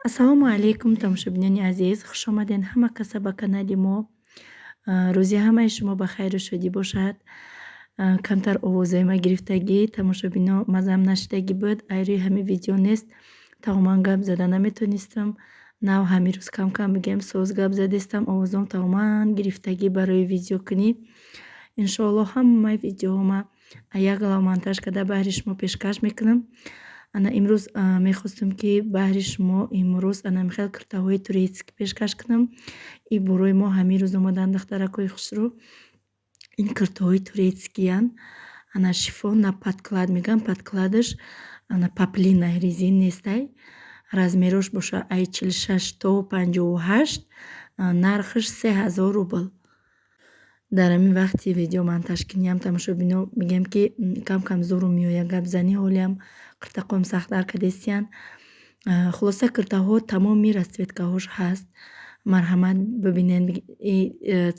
Ассалому алайкум, тамошобинони азиз, хушомадед ҳама каса ба канали мо. Рӯзи ҳамаи шумо ба хайру шодӣ бошад. Камтар овозои ма гирифтагӣ, тамошобино, мазам нашидагӣ буд. Айрӯи ҳамин видео нест, тамоман гап зада наметонистам. Нав ҳамин рӯз кам-кам бигем соз гап задистам, овозом тамоман гирифтагӣ барои видеокунӣ. Иншоалло, ҳамаи видеоҳома як лав монтаж карда баҳри шумо пешкаш мекунам. Ана имрӯз мехостам, ки баҳри шумо имрӯз ана михел киртаҳои турецкий пешкаш кунам. И борои мо ҳамин рӯз омаданд, духтаракҳои хушрӯ. Ин киртаҳои турецкиян. Ана шифон на подклад мегӯям, подкладаш ана поплина, резин нестай. Размерош боша ай 46 то 58, нархаш 3000 рубл. Дар ҳамин вақти видео монтажкуниам, тамошобино, мегӯям, ки кам-кам зурум меояд гапзанӣ, ҳолиам қиртақом сахттар кардестиян. Хулоса, киртаҳо тамоми расцветкаҳош ҳаст. Марҳамат, бибинен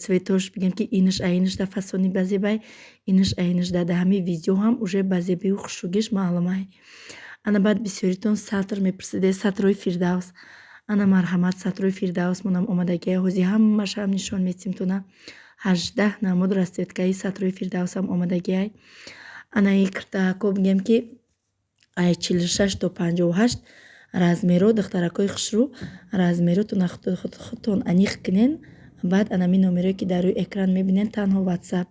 цветош, бигем, ки инаш аинашда фасони базебай, инаш аинашда. Дар ҳамин видео ҳам уже базебию хушругиш маълумай. Ана баъд бисёритон сатр мепурсидед, сатрои Фирдавс. Ана марҳамат, сатрои Фирдавс монам омадагиай, ҳозир ҳамашам нишон метим туна. 18 намуд расцветкаи сатрои Фирдавсам омадагиай. Ана ин киртаҳако, бигем, ки ай 46 то 58 размеро, духтаракҳои хушрӯ, размеротона худтон аниқ кунен. Баъд анами номерое, ки дар рӯи экран мебинен, танҳо Ватсап.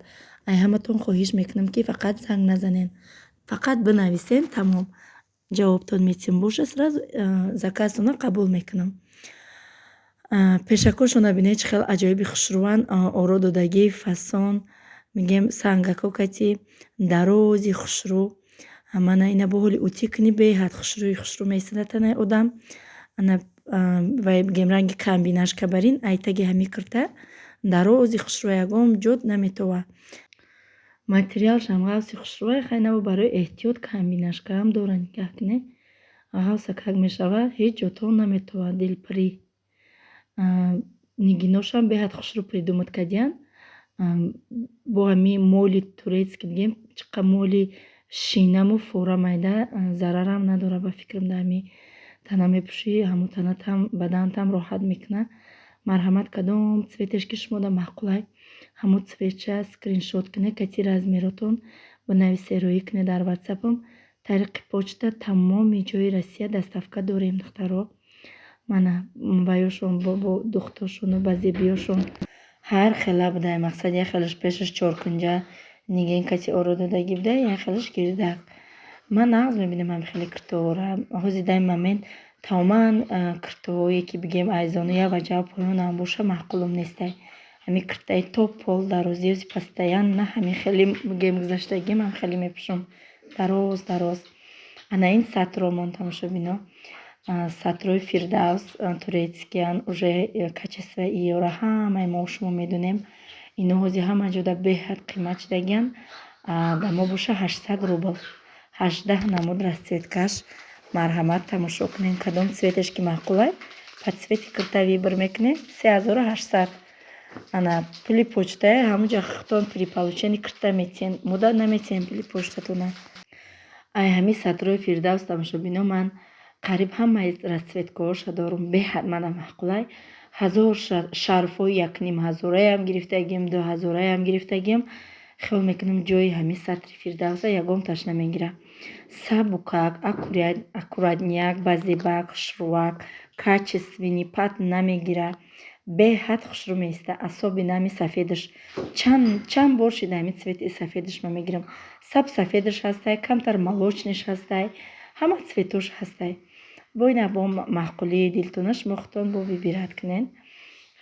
Ай ҳаматон хоҳиш мекунам, ки фақат занг назанен, фақат бинависен, тамом, ҷавобтон метим боша, сразу заказтонро қабул мекунам. Пешакҳошона бинед, чӣ хел аҷоиби хушрӯянд, оро додагӣ, фасон, мегем, сангако кати дарози хушрӯ. Мана ина бо ҳоли утӣ кунӣ, беҳад хушрӯи хушрӯ меистада танаи одам. Ана вай, бигем, ранги комбинашка барин айтаги ҳами кирта дарози хушрӯ, ягон ҷод наметова. Материалшам ғафси хушрӯай. Хай, наву барои эҳтиёт комбинашкаам дора, нигаҳ кунед, ғафса как мешавад, ҳеҷ ҷотон наметова, дилпурӣ. Нигиношам беҳад хушрӯ придумать кардиян бо ҳами моли турецкий, бигем, чиқа моли шинаму фора майда, зарарам надорад, ба фикрам. Дар ҳами тана мепӯшӣ, ҳамун танатам, баданатам роҳат мекунад. Марҳамат, кадом цветеш ки шумода маъқулай, ҳамун цветша скриншот кунед, кати размеротон бинависе, роӣ кунед дар Ватсапам. Тариқи почта тамоми ҷои Россия доставка дорем, духтаро. Мана ваёшон бо духтошону ба зебиёшон ҳар хела будай. Мақсад, як хелаш пешаш чоркунҷа нигин кати оро додагӣ будай, як хелаш гирдак. Ман нағз мебинам ҳами хели киртоҳоро. Ҳозир дар ин момент тамоман киртоҳое, ки, бигем, айзону як ваҷа поёнам боша, маъқулум нестай. Ҳами киртаи то пол дарозӣ постоянно ҳами хели, бигем, гузаштагим ҳам хеле мепӯшам, дароз дароз. Ана ин сатромон, тамошобино, сатрои Фирдавс турецкиян. Уже качествои иёра ҳамаи мо шумо медонем. Ино ҳозир ҳама ҷода беҳад қимат шудагиян, ба мо боша 800 рубл. 18 намуд расцветкаш. Марҳамат, тамошо кунед, кадом цветеш ки маъқулай, по цвети кирта выбор мекунед. 3800. Ана пули почтае ҳамунҷа худтон при получении кирта метиҳен, муддат наметиҳем пули почтатона. Ай ҳами сатрои Фирдавс, тамошобино, ман қариб ҳамаи расцветкаҳоша дорум, беҳад мана маъқулай. 1000 шарфҳои якним ҳазораям гирифтагим, 2000-аям гирифтагим. Хиёл мекунам, ҷои ҳамин сатри Фирдавса ягонташ намегирад. Сабукак, аккуратняк, базебак, хушрӯвак, качественный, пат намегирад, беҳад хушрӯ меистад. Особенно ҳами сафедаш. Чанд бор шида ҳами цвети сафедаш ман мегирам. Саб сафедаш ҳастай, камтар молочныйш ҳастай, ҳама цветош ҳастай. Бо ина бо маъқулии дилтона шумо худтон бо выбирать кунед.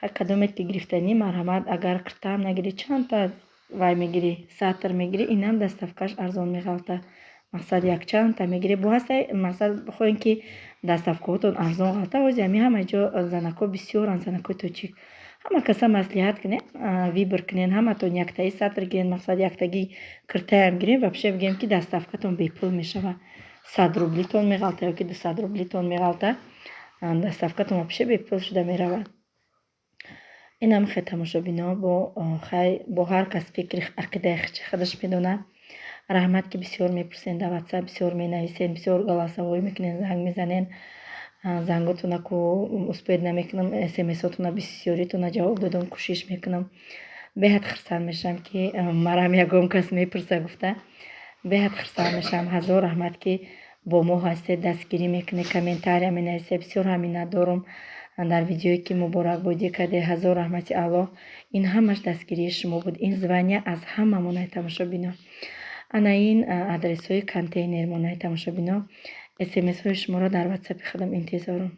Ҳар кадомет ки гирифтанӣ, марҳамат. Агар киртаам нагирӣ, чандта вай мегирӣ, сатр мегирӣ, инам доставкаш арзон меғалта. Мақсад, якчандта мегирӣ, бо ҳастай. Мақсад, хоҳем, ки доставкаҳотон арзон ғалта. Ҳозир ҳами ҳама ҷо занако бисёранд, занакои тоҷик. Ҳама каса маслиҳат кунед, выбор кунед, ҳаматон яктаи сатр гиред, мақсад, яктаги киртаям гиред, вообще, бигем, ки доставкатон бепул мешавад. 100 рублитон меғалта ё ки 200 рублитон меғалта, доставкатон вообще бепул шуда меравад. Инам хел, тамошобино, бо хай, бо ҳар кас фикри ақидаи худаш медонад. Раҳмат, ки бисёр мепурсен дар Ватсап, бисёр менависен, бисёр голосовой мекунен, занг мезанен. Занготона ку успеть намекунам, смсотона бисёритона ҷавоб додам, кӯшиш мекунам. Беҳад хурсанд мешавам, ки марам ягон кас мепурса гуфта. Беҳад хурсанд мешавам. Ҳазор раҳмат, ки бо мо ҳастед, дастгирӣ мекунед, комментария менависед. Бисёр ҳам миннатдорум дар видеое, ки муборакбодӣ кардед. Ҳазор раҳмати Аллоҳ. Ин ҳамаш дастгирии шумо буд. Ин звания аз ҳамамонаи, тамошобино. Ана ин адресҳои контейнермонаи, тамошобино. Смсҳои шуморо дар ватсапи худам интизорам.